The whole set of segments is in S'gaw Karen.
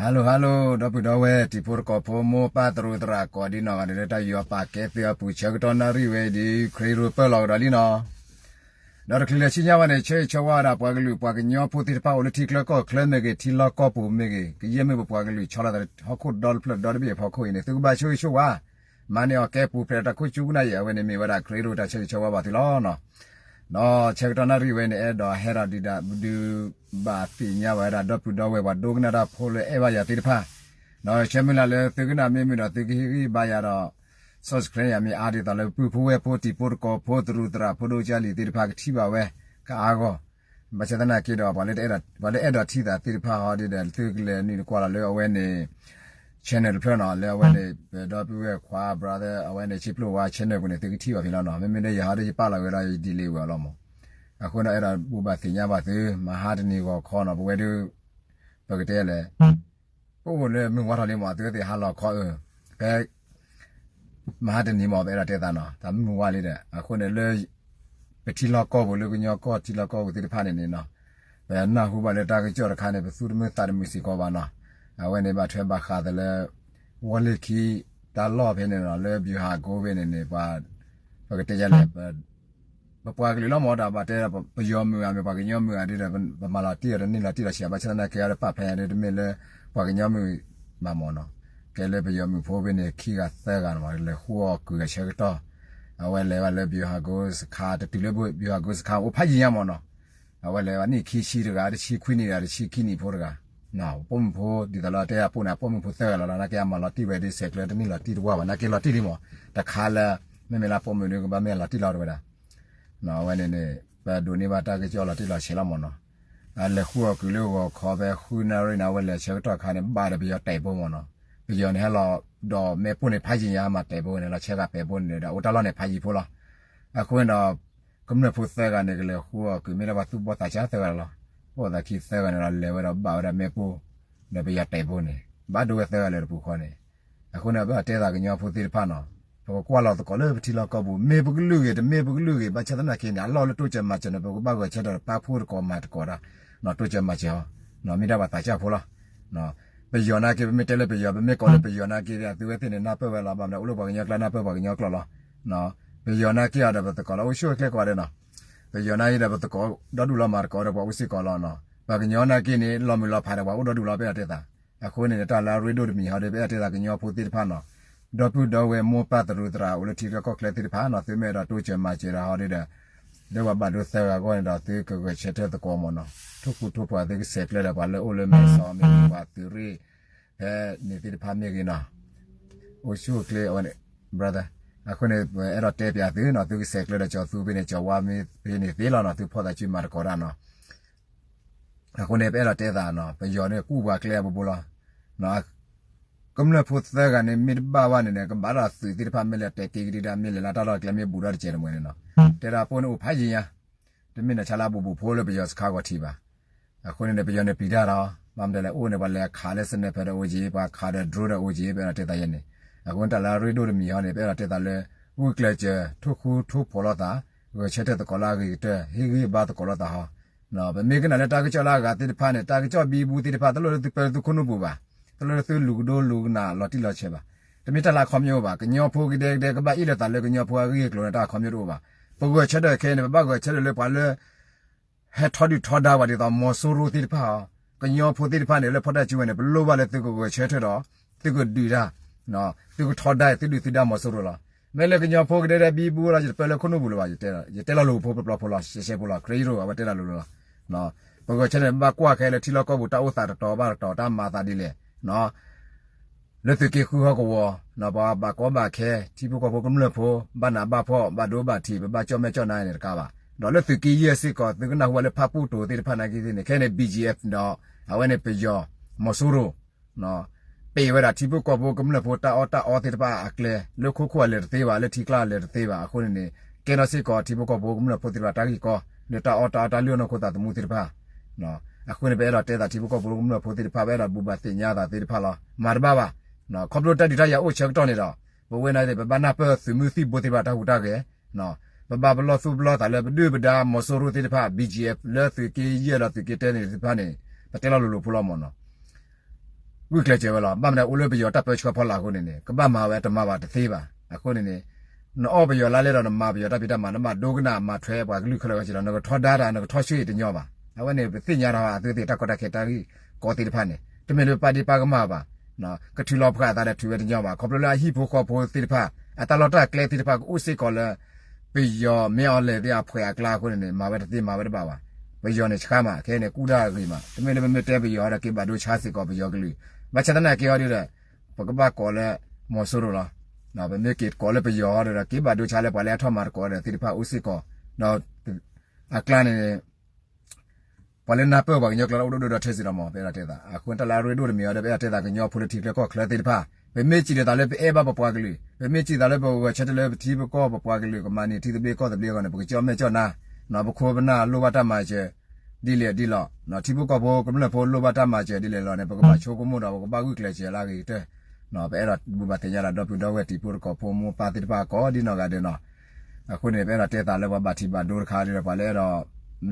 ဟါလိၤ ဟါလိၤ ဒီပုၢ်ဒီဝဲၢ် တံၤဖိသကိးဖိ မိၢ်ပၢ်သရူးသရၣ် ကိးဒံနီၢ်ဂၤဒဲး လၢတၢ်ယူးယီၣ်ပာ်ကဲသုအပူၤ ဆၢကတီၢ်နၣ်ရံၣ်ဝဲအံၤ ဒ်ခရံာ်ရူၢ်ပၢၢ်လီၤကဒီးလံနီၤ. ဒီးတချုးလၢဆူညါဝဲန့ၣ် ဆၢဂ့ၤဆၢဝါဝဲဒၣ် ပှၤကလုာ်ပှၤကညီဖိသ့ၣ်တဖၣ် အိၣ်လၢထံချၢကီၢ်ချၢမ့ၢ်ဂ့ၤ ထံလီၢ်ကီၢ်ပူၤမ့ၢ်ဂ့ၤ ကယဲၢ်မ့ၢ်ပပှၤကလုာ်ဆီလီၤသး ဟီၣ်ခိၣ်ဒီတဖျၢၣ်ဒီတဘ့ၣ်အဖီခိၣ်အံၤန့ၣ် သုကဘၣ်ဆိၣ်ဂ့ၤဆိၣ်ဝါ မၤန့ၢ်အီၤကဲပူၤဖျဲးတၢ်ခိၣ်ကၠူကနၣ်ယဲၢ် အဝဲန့ၣ်မ့ၢ်ဝဲဒၣ် ခရံာ်ရူၢ်တၢ်ဆၢဂ့ၤဆၢဝါဘၣ်သုလီၤနီၤ. ဒီးဆၢကတီၢ်နၣ်ရံၣ်ဝဲန့ၣ် အဲၣ်ဒိးဟဲဒီးဒုးဒုးဘၣ်သ့ၣ်ညါဘၣ်ဝဲဒၣ် ဒီပုၢ်ဒီဝဲၢ် ပှၤဒိကနၣ်တၢ်ဖိလၢအဲၣ်ဘၣ်ယၤသ့ၣ်တဖၣ်, ဒီးဆၢမုၢ်လၢ်လၢသုကနၣ်မ့ၢ်မုာ်ဒီး သုကဟ့ၣ်ဂံၢ်ဘါယၤဒီး subscribe ယၤမ့ၢ်အါဒ်သိးလၢ ပုၢ်ဖိဝဲၢ်ဖိ တံၤဖိသကိးဖိ သရူးသရၣ် ဖိဒိကၢ်လံၤသ့ၣ်တဖၣ် ကထံၣ်ဘၣ်ဝဲကအါဂီၢ်, ဘၣ်ဆၣ်သနာ်က့ဒီး ပှၤလၢအဲၣ်ဒိးထံၣ်သးသ့ၣ်တဖၣ်ဟီဒ်ဒီး သုကလဲၤနုာ်နကွၢ်လီၤလၢအဝဲန့ၣ် channel တဖျၢၣ်နီၤ လၢအဝဲန့ၣ် ပဒီပုၢ်ဝဲၢ်ခွါ brother အဝဲန့ၣ် ဆံးပျိၣ်ဝါ channel ပူၤန့ၣ် သုကထံၣ်ဘၣ်ဖဲလီၤနီၤ. မ့မ့ၢ်လၢယဟီဒီးယပာ်လီၤဝဲဒီးယ delete ဝဲအီၤလီၤမး. အဃိန့ၣ် အဲၣ်ဒိးဘူၣ်ဘၣ်သ့ၣ်ညါဘၣ်သု မဟါတနံၤဂီၤခီနီၤ ပဝဲဒၣ် ပကတဲလဲၣ် ပအိၣ်လၢမုၢ်ဝါထီၣ်လံမး သုဝဲသ့ၣ်ဟါလီၤခီအၢ ဖဲ မဟါတနံၤမး ပအဲၣ်ဒိးတဲသးနီၤ တၢ်မုၢ်ဝါလံဒီး အဃိန့ၣ်လၢ ပထံလီၢ်ကီၢ်ပူၤလၢကညီကီၢ်ထံလီၢ်ကီၢ်ပူၤသ့ၣ်တဖၣ်န့ၣ်န့ၣ်နီၤ ပနၢ်ဟူဘၣ်လၢတၢ်ကစီၣ်တခါန့ၣ် ပသူၣ်တမုာ်သးတမုာ်စ့ၢ်ကီးဘၣ်နီၤ. အဝဲန့ၣ်ဘၣ်ထွဲဘၣ်ဃးသးလၢ ဝီလ့ၢ်ခံ တၢ်လီၢ်ဖဲန့ၣ်နီၤ လၢ ဗျူဟာကုန်း ဖဲန့ၣ်န့ၣ် ပှၤ ပကတဲယလဲၣ် ပပှၤကလုာ်လီၤမးဒီး ဘၣ်တဲပယီၤမုၢ်ဧါ မ့ၢ်ပှၤကညီမုၢ်ဧါဒ်ဒီး ပမၤလီၤတံၢ်အီၤတန့ၢ်လီၤတံၢ်လီၤဆဲး ဘၣ်ဆၣ်သနာ်က့အီၤဒီး ပာ်ဖဲညါဒီး တမ့ၢ်လၢ ပှၤကညီမုၢ်ဘၣ်မးနီၤ. ကဲလၢပယီၤမုၢ်ဖိဖဲန့ၣ် ခံဂၤသၢဂၤန့ၣ်မး လဲၤဃုအီၣ်ကုၢ်အဆၢကတီၢ် အဝဲလဲၤဘၣ်လၢ ဗျူဟာကုန်း စခန်း တတုၤလၢ ဗျူဟာကုန်း စခန်း အိၣ်ဖးယံၤညါမးနီၤ. အဝဲလဲၤဘၣ်နံၣ်ခံဆံတဂၤ တဆံခွံနံၣ်တဂၤ တဆံခံနံၣ်ဖိတဂၤ ပိာ်မုၣ်ဖိ ဒ်သိးလၢတဲအပိာ်န့ၣ် အပိာ်မုၣ်ဖိသၢဂၤလီၤ နာ်က့အမၤလီၤတံၢ်ဝဲဒ်ဆဲးကျၢတန့ၢ်လီၤတံၢ်တဝၢ်ဘၣ် နာ်က့လီၤတံၢ်လံမး တခါလၢ မ့မ့ၢ်လၢပိာ်မုၣ်ဒ်ကဘၣ်မ့ၢ်လီၤတံၢ်လီၤတဝဲဒၣ် အဝဲန့ၣ်န့ၣ် ပဒိးန့ၢ်ဘၣ်တၢ်ကစီၣ်လီၤတံၢ်လီၤဆဲးလီၤမးနီၤ. အလဲၤဃုအီၣ်ကုၢ်လၢဂီၤခီဖဲဃုနၣ်ရံၣ်န့ၣ် အဝဲလဲၤဆၢကတီၢ်ခါန့ၣ် ဘၣ်ဒီးပယီၤတဲာ်ဘိမးနီၤ. ပယီၤန့ၣ်ဟဲလီၤဒီးမ့ၣ်ပိၢ်န့ၣ်ဖးယံၤညါမးတဲာ်ဘိန့ၣ် လီၤဆဲးဂၤပဲာ်ဘိန့ၣ်ဒီး အိၣ်တၢ်လီၢ်န့ၣ်ဖးယံၤဖိလီၤ. အဃိန့ၣ်ဒီး ကမျၢၢ်ဖိသၢဂၤန့ၣ် ကလဲၤဃုအီၣ်ကုၢ် မ့ၢ်ဒၣ်ပှၤသူၣ်ဘီၣ်သးစၢ်သၢဂၤလီၤ. ဘီၣ်သးခံသၢဂၤန့ၣ်ဒီး လဲၤဝဲဒီးဘၣ်ဝဲဒၣ်မ့ၣ်ပိၢ် ဒီးပယီၤတဲာ်ဘိန့ၣ် ဘၣ်ဒိဝဲသၢဂၤလၢတပူၤဃီန့ၣ်. အဃိန့ၣ် ပဘၣ်တဲသးကညီဖိသ့ၣ်တဖၣ်နီၤ ပကကွၢ်လီၤသကိးလၢပထံလီၢ်ကီၢ်ပူၤ မ့ၢ်ပကလုာ်ဂ့ၤ တမ့ၢ်ပကလုာ်ဂ့ၤ ဘၣ်ဆၣ်သနာ်က့န့ၣ် အလီၢ်လၢတိစၢၤမၤစၢၤန့ၣ် ပကဘၣ်ဂဲၤဆၢထၢၣ်ဒီးပာ်ဖှိၣ်သကိးမၤသကိးတၢ် တိစၢၤမၤစၢၤအီၤ မ့ၢ်ဒၣ်ပှၤသးစၢ်ဖိလီၤ. ပယီၤနာ်က့ ပမ့ၢ်တဲလၢပယီၤ ပမ့ၢ်ကိးလၢပယီၤနာ်က့ သုဝဲသ့ၣ်န့ၣ် နၢ်ပၢၢ်ဝဲလီၤ ဘၣ်မနုၤ အိၣ်လၢပှၤကညီကျါ နၢ်ပၢၢ်ပှၤကညီကျိာ်လီၤ. ပယီၤနာ်က့အီၤဒီးပသကိးလီၤ အိၣ်ဆူၣ်အိၣ်ချ့ကိးဂၤဒဲးနီၤ. ပယီၤနာ်က့ဒီး ပသကိးဒီဒူၣ်လီၤ မၤသကိးဒီးပှၤအိၣ်စ့ၢ်ကီးလီၤနီၤ. ပှၤကညီနာ်က့န့ၣ် လီၤမုၢ်လီၤဖးဒီးပှၤအိၣ်ဒီဒူၣ်လီၤ ပအဲၣ်ဒိးတဲသး. အဃိန့ၣ် တၢ်လၢအရ့ဒိၣ်တမံၤဟီဒီး ပအဲၣ်ဒိးတဲသးကညီဖိသ့ၣ်တဖၣ်နီၤ ဒီပုၢ်ဒီဝဲၢ် မိၢ်ပၢ်သရူးသရၣ် အိၣ်လၢထံချၢကီၢ်ချၢသ့ၣ်တဖၣ်နီၤ သုမ့ၢ်အဲၣ်ဒိးတိစၢၤမၤစၢၤဒီးဟီဒ်ဒီး လၢပှၤဘၣ်ဒိသၢဂၤအဂီၢ်န့ၣ်ဒီး သုကဂဲၤဆၢထၢၣ်သကိးမးနီၤ. ထိၣ်ဃူထိၣ်ဖိး သုကဆဲးကျၢဒီးပှၤလၢအိၣ်လၢမဲာ်စီ မ့ၢ်ပှၤသုးရ့ၣ် ဖဲန့ၣ်သ့ၣ်တဖၣ်မ့ၢ်ဂ့ၤနီၤ အိၣ်ဆူၣ်အိၣ်ချ့အဝဲန့ၣ် brother အဃိန့ၣ် ပအဲၣ်ဒိးတဲပၠးသုနီၤ သုကဆဲးကျၢဒီးကၠီၤသူဖဲန့ၣ် ကၠီၤဝါမ့ၢ်ဖဲန့ၣ်သ့လီၤနီၤ သုဖီၣ်သးစုမၤသကိးတၢ်နီၤ. အဃိန့ၣ် ပအဲၣ်ဒိးတဲသးနီၤ ပယီၤန့ၣ် ကူၣ်ပှၤကျဲအဘိဘိလီၤ. ကမျၢၢ်ဖိသၢဂၤန့ၣ် မ့ၢ်တဘၣ်ဘၣ်န့ၣ်န့ၣ် ကဘၣ်ဒီးသုးသ့ၣ်တဖၣ် မ့ၢ်လဲၤတဲာ်က့ၤကဒံဒၣ် မ့ၢ်လဲၤလၢတၢ်လီၢ်ကျဲ မ့ၢ်ဘူးဒီးတစဲးတမှဲၤန့ၣ်နီၤ တဲဒၣ်ပိၢ်န့ၣ်အိၣ်ဖးယံၤညါ တမ့ၢ်နဆါလၢအဘူးဘူးဖိလၢပယီၤစခါဂီၤထံးဘၣ်. အဃိန့ၣ်န့ၣ် ပယီၤန့ၣ်ပျံၤတၢ်ဒီး ဘၣ်မနုၤလဲၣ် အိၣ်န့ၣ် ပှၤလဲၤခးလၢ sniper ဒီးအိၣ်က့ၤ ပှၤခးဒီး drone ဒီးအိၣ်က့ၤ ပအဲၣ်ဒိးတဲသးယဲန့ၣ်. အဃိန့ၣ် တၢ်လၢအရ့ဒိၣ်တမံၤဟီန့ၣ် ပအဲၣ်ဒိးတဲသးလၢ ဂုာ်ကျဲးစၢး ထိၣ်ဃူထိၣ်ဖိးလိာ်သး ဂဲၤဆၢထၢၣ်သကိးလၢအဂ့ၤကတၢၢ် ဟ့ၣ်ဂံၢ်ဘါသကိးလိာ်သးဟီ ပမ့ၢ်ကနၣ်လၢတၢ်ကစီၣ်လၢအဂၤသ့ၣ်တဖၣ်န့ၣ် တၢ်ကစီၣ်ဘံဘူသ့ၣ်တဖၣ် တလိၣ်လၢသုပၢလၢသုခိၣ်နူာ်ပူၤဘၣ်, တလိၣ်လၢသုလူၤကဒိလူၤကနၣ်လီၤတံၢ်လီၤဆဲးဘၣ်. တမ့ၢ်တၢ်လၢအခီပညီအိၣ်ဘၣ်. ကညီဖိကဒဲကဒဲကဘၣ်အ့ၣ်လိာ်သးလၢကညီဖိအဂ့ၢ်အကျိၤန့ၣ် တၢ်အခီပညီတအိၣ်ဘၣ်. ပဂဲၤဆၢထၢၣ်ခဲအံၤန့ၣ် ပဘၣ်ဂဲၤဆၢထၢၣ်လၢပှၤလၢ ဟဲထီဒုၣ်ထီဒါပှၤဒ်သိးမီၤစိရိၤသ့ၣ်တဖၣ်အီၤ, ကညီဖိသ့ၣ်တဖၣ်န့ၣ် လၢဖီတၢ်စုဝဲန့ၣ် ပလိၣ်ဘၣ်လၢသုကဂဲၤဆၢထၢၣ်ဒီး သုကဒုၣ်ဒါ, သုကထီဒါ သုဒုၣ်သုဒါမီၤစိရိၤလီၤ. မ့ၢ်လၢကညီဖိကဒဲဒဲဘံဘူလီၤ ယတပၢလၢခိၣ်နူာ်ပူၤလၢၤဘၣ်, ယတဲလီၤလိာ်ဖိပျီဖိလီၤ ရှဲရှဲဖိလီၤ ခရံာ်ယိၣ် အဝဲတဲလီၤလိာ်လီၤ. ပဂဲၤဆၢထၢၣ်န့ၣ် ပဘၣ်ကွၢ်ခဲလၢထံလီၢ်ကီၢ်ပူၤ တၢ်အိၣ်သးတတီၤဘၣ်တတီၤ တၢ်မၤသးဒ်လဲၣ် လၢသုးက့ဃုဟီၣ်ကဝီၤ ပှၤဘၣ်ကီဘၣ်ခဲ ထံဖိကီၢ်ဖိကမျၢၢ်ဖိ ဘၣ်နးဘၣ်ဖှီၣ် ဘၣ်ဒိဘၣ်ထံး ပဘၣ်ကၠီၣ်မဲာ်ကၠီၣ်နါန့ၣ်တကးဘၣ်. ဒီးလၢသုးက့ယဲၢ်စ့ၢ်ကီး သုကနၢ်ဟူဘၣ်လၢဖၣ်ပူၣ်တိၤသ့ၣ်တဖၣ်နာ်က့သ့ၣ်န့ၣ် ခဲန့ၣ် ဘံၣ်ကၠံၣ်အ့ၣ်ဖ် ဒီး အဝဲန့ၣ်ပယီၤ မီၤစိရိၤ ပ့ၢ်ဝဲဒၣ်ထံဖိကီၢ်ဖိကမျၢၢ်ဖိတၢ်အီၣ်တၢ်အီသ့ၣ်တဖၣ်အကျဲ လၢခိခိၣ်အလဲၤတသ့ဘၣ် လၢထံကျါအလဲၤတသ့ဘၣ် အဃိန့ၣ်န့ၣ် ကဲထီၣ်စ့ၢ်ကီးထံဖိကီၢ်ဖိကမျၢၢ်ဖိသ့ၣ်တဖၣ်တၢ်ဂံၢ်ကီ လၢတၢ်အီၣ်တၢ်အီတၢ်လုၢ်အီၣ်နီၢ်ခိသးသမူသ့ၣ်တဖၣ် အဃိန့ၣ် ပအဲၣ်ဒိးတဲသးထံဖိကီၢ်ဖိကမျၢၢ်ဖိသ့ၣ်တဖၣ် ပအဲၣ်ဒိးဘူၣ်ဘၣ်သ့ၣ်ညါသးသ့ၣ်တဖၣ်လီၤ. မၤတဘၣ်ဘၣ်. ခီဖျိတၢ်ဒုးတၢ်ယၤအိၣ်ဆၢကတီၢ်န့ၣ်ဒီး ပဝဲန့ၣ်သ့ၣ် ပဘၣ်နၢ်ပၢၢ်သုးမုၢ်သံၣ်ဘိသ့ၣ်တဖၣ်တၢ်ဟူးတၢ်ဂဲၤ, ပဘၣ်ပလီၢ်သူၣ်ပလီၢ်သးလၢပဒုၣ်ပဒါမီၤစိရိၤသ့ၣ်တဖၣ် ဘံၣ်ကၠံၣ်အ့ၣ်ဖ် လၢသုးက့ယဲၢ်ဒီးသုးက့တဲန့ၣ်သ့ၣ်တဖၣ်န့ၣ် ပတဲလီၤလိၤလိၤဖိလီၤမးနီၤ. ဂုာ်ကျဲးစၢးဝဲလီၤ. ဘၣ်မနုၤ အိၣ်လၢပယီၤတၢ်ပၢဆှၢဖီလာ်အဃိန့ၣ်န့ၣ် ကဘၣ်မၤဝဲတမၤဘၣ်တသ့ဘၣ်. အဃိန့ၣ်န့ၣ် နအီၣ်ပယီၤလါလဲဒီးနမၤပယီၤတၢ်ဖံးတၢ်မၤ နဘၣ်ဒိကနၣ်မၤထွဲပှၤကလုာ်ခဲလၢာ်ခဲဆ့လီၤ. နကထီဒါတၢ် နကထီဆှၢအံၤတညီဘၣ်. အဝဲန့ၣ် ပသ့ၣ်ညါထီၣ်အသုသ့ၣ်တၢ်ကီတၢ်ခဲတၢ်ဂ့ၢ်ကီသ့ၣ်တဖၣ်န့ၣ် တမ့ၢ်လၢပပာ်ဒ့ၣ်ပာ်ကမၣ်ဘၣ် ကထုးလီၤဖှးအသးဒီးထုးဝဲတညီဘၣ်. ခီဖျိလၢအဟံၣ်ဖိဃီဖိသ့ၣ်တဖၣ် အတၢ်လီၢ်တၢ်ကျဲသ့ၣ်တဖၣ်ကအိၣ်စ့ၢ်ကီးလၢ ပယီၤမ့ၢ်အီၤလဲၣ်သ့ၣ်အဖှဲးအကျါအဃိန့ၣ်န့ၣ် မၤဝဲတသ့မၤဝဲတဘၣ်ဘၣ်. ပယီၤန့ၣ်ဆှါမး ခဲအံၤန့ၣ် ကူၣ်တၢ်ဂ့ၤမး တမ့ၢ်လၢပမ့ၢ်တဲပယီၤဒီး က့ၤဘၣ်ဒိဆါစ့ၢ်ကီးပယီၤကလုာ်. ဘၣ်ဆၣ်သနာ်က့အီၤဒီး ပကဘၣ်ကိးလၢ မီၤစိရိၤလီၤ. ပမ့ၢ်က့ၤကိးလၢပယီၤအီၤဒီး က့ၤဘၣ်ဒိဆါလၢပှၤလၢအထီၣ်မၤသကိးဒီးသ့ၣ်တဖၣ်အိၣ်စ့ၢ်ကီး ဒီး အကျါန့ၣ် ပှၤလၢနၢ်ပၢၢ်ပှၤကညီကျိာ်အိၣ်ဒိၣ်ဒိၣ်ဒီးထဲစ့ၢ်ကီးမး ပအဲၣ်ဒိးတဲသး. အဃိတၢ်လၢအရ့ဒိၣ်တမံၤအီၤဒီး ပအဲၣ်ဒိးတဲသး ကညီဖိလၢထံချၢကီၢ်ချၢသ့ၣ်တဖၣ် ပမ့ၢ်စံးဒ်သိးလၢပအဲၣ်ဘၣ်ပပှၤကလုာ် ပမ့ၢ်စံးသးလၢပဂဲၤဆၢထၢၣ်လၢပထံပကီၢ်ပပှၤကလုာ် ကမၤန့ၢ်ထံသဘျ့ကီၢ်သဘျ့အဂီၢ်န့ၣ် ပကကၠီၣ်မဲာ်ကၠီၣ်နါ ပခိၣ်ပနၢ်လိၣ်ဘၣ်တၢ်မၤစၢၤ ဒ်လဲၣ်ဒ်လဲၣ် ထံဖိကီၢ်ဖိကမျၢၢ်ဖိလိၣ်ဘၣ်တၢ်မၤစၢၤဒ်လဲၣ်ဒ်လဲၣ်န့ၣ် ပကဘၣ်ဆိကမိၣ်ဒီး ပကဘၣ်ဂုာ်ကျဲးစၢးလၢအဂ့ၤကတၢၢ် ပအဲၣ်ဒိးဘၣ်သ့ၣ်ညါဒီး ဒီပုၢ်ဒီဝဲၢ်တံၤဖိသကိးဖိမိၢ်ပၢ်သ့ၣ်တဖၣ်ကိးဒ်နီၢ်ဂၤဒဲးနီၤ. အဃိန့ၣ် ပအဲၣ်ဒိးတဲသးလၢပှၤဘၣ်ထံးဘၣ်ဒိတခါဒီး ပှၤလၢအဲၣ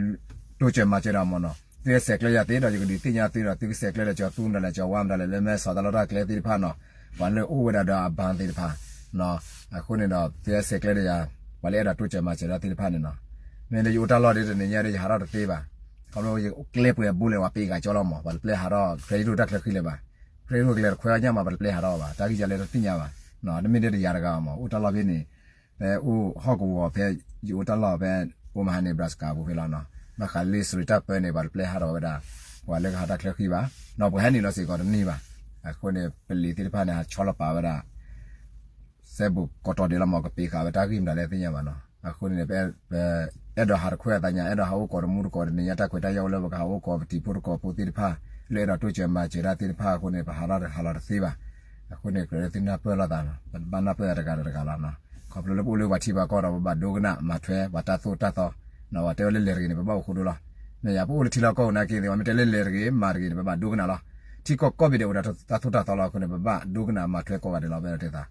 ်ဒိး တိစၢၤမၤစၢၤဒၣ်မ့ၢ်နီၤ သုဟဲဆဲးကျၢယၤသ့ဒီး ယကဒုးသ့ၣ်ညါသုဒီး သုကဆဲးကျၢဒီး ကၠီၤသူမတၤလဲၣ် ကၠီၤဝါမတၤလဲၣ် လၢမဲဆီးတၢ်လီၢ်တၢ်ကျဲသ့ၣ်တဖၣ်နီၤ ပှၤလၢအိၣ်ဝဲဒၣ်ဒီးအဘၣ်သ့ၣ်တဖၣ် အဃိန့ၣ်ဒီး သုဟဲဆဲးကျၢဒီးယၤ ပှၤလၢအဲၣ်ဒိးတိစၢၤမၤစၢၤဒၣ်သ့ၣ်တဖၣ်န့ၣ်နီၤ. မ့ၢ်လၢယအိၣ်တၢ်လီၢ်ဒ်တနံၤညါဒီး ယဟးထီၣ်တသ့ဘၣ်. ခီဖျိယကျဲပှဲၤအဘူးလဲၣ် ပှၤပ့ၤဂၤကၠီလီၤမး ပှၤတပျဲဟးထီၣ် credit တၢ်ချၢဃံလၢၤဘၣ်. credit ကျဲတခွဲညါမး ပှၤတပျဲဟးထီၣ်ဘၣ် တၢ်ဂံၢ်ယၤလဲၤတသ့ၣ်ညါဘၣ်. တမ့ၢ်ဒ်တယၤတဂၤမး အိၣ်တၢ်လီၢ်ဖဲန့ၣ် ဖဲအိၣ်ဟီၣ်ကဝီၤဖဲ ယအိၣ်တၢ်လီၢ်ဖဲ အိၣ်မဟါန့ၣ် Nebraska ပူၤဖဲလီၤနီၤ ဘၣ်ဃးလ့စရ့းတၢ်ပၢန့ၣ် ပှၤတပျဲဟးထီၣ်ဝဲဒၣ် ပှၤလၢကဟးတၢ်ချၢဃံဘၣ် ဒီးပှၤဟဲနုာ်လီၤစ့ၢ်ကီးတန့ၢ်ဘၣ်. အဃိန့ၣ် ပလံၤသ့ၣ်တဖၣ်န့ၣ် ဟးဆီလီၤပာ်ဝဲဒၣ် စဲဘူးကတီၢ်ဒဲးလီၤမး ကပ့ၤဃာ်ဝဲတၢ်ဂံၢ်မတၤလဲၣ်သ့ၣ်ညါဘၣ်နီၤ. အဃိန့ၣ် ပအဲၣ်ဒိးဟးတခွဲးအသးညါ အဲၣ်ဒိးဟးအိၣ်ကိးတမူတကိးတနံၤညါ တၢ်ခွဲးတၢ်ယာ်အိၣ်လၢပကဟးအိၣ်ကိးပတံၤဖိသကိးဖိသ့ၣ်တဖၣ် လၢအဲၣ်ဒိးတိစၢၤမၤစၢၤတၢ်သ့ၣ်တဖၣ်အဃိန့ၣ် ပဟးထီၣ်ဟးလီၤတသ့ဘၣ်. အဃိန့ၣ် ကြၢးလၢသုနၢ်ပၢၢ်လိာ်သးနီၤ ပဘၣ်နၢ်ပၢၢ်တဂၤဒီးတဂၤလီၤနီၤ. ခီဖျိလၢပအိၣ်လၢပှၤထံပှၤကီၢ်ဒီး ပဘၣ်ဒိကနၣ်မၤထွဲပှၤတၢ်သိၣ်တၢ်သီ ပှၤတဲဝဲလၢလဲၤတဂ့ၤန့ၣ် ပဘၣ်အိၣ်ဃိဒိလီၤ. မ့ၢ်ယၤ ပအိၣ်လၢထံလီၢ်ကီၢ်ပူၤနာ်က့သ့ၣ် ပှၤမ့ၢ်တဲလၢလဲၤတဂ့ၤ မၤတဂ့ၤန့ၣ် ပဘၣ်ဒိကနၣ်လီၤ. ထံကီၢ်ကိးဘ့ၣ်ဒဲးအိၣ်ဒီးတၢ်သိၣ်တၢ်သီလီၤအဃိန့ၣ် ပဘၣ်ဒိကနၣ်မၤထွဲကိးဂၤဒဲးလီၤ ပအဲၣ်ဒိးတဲသး.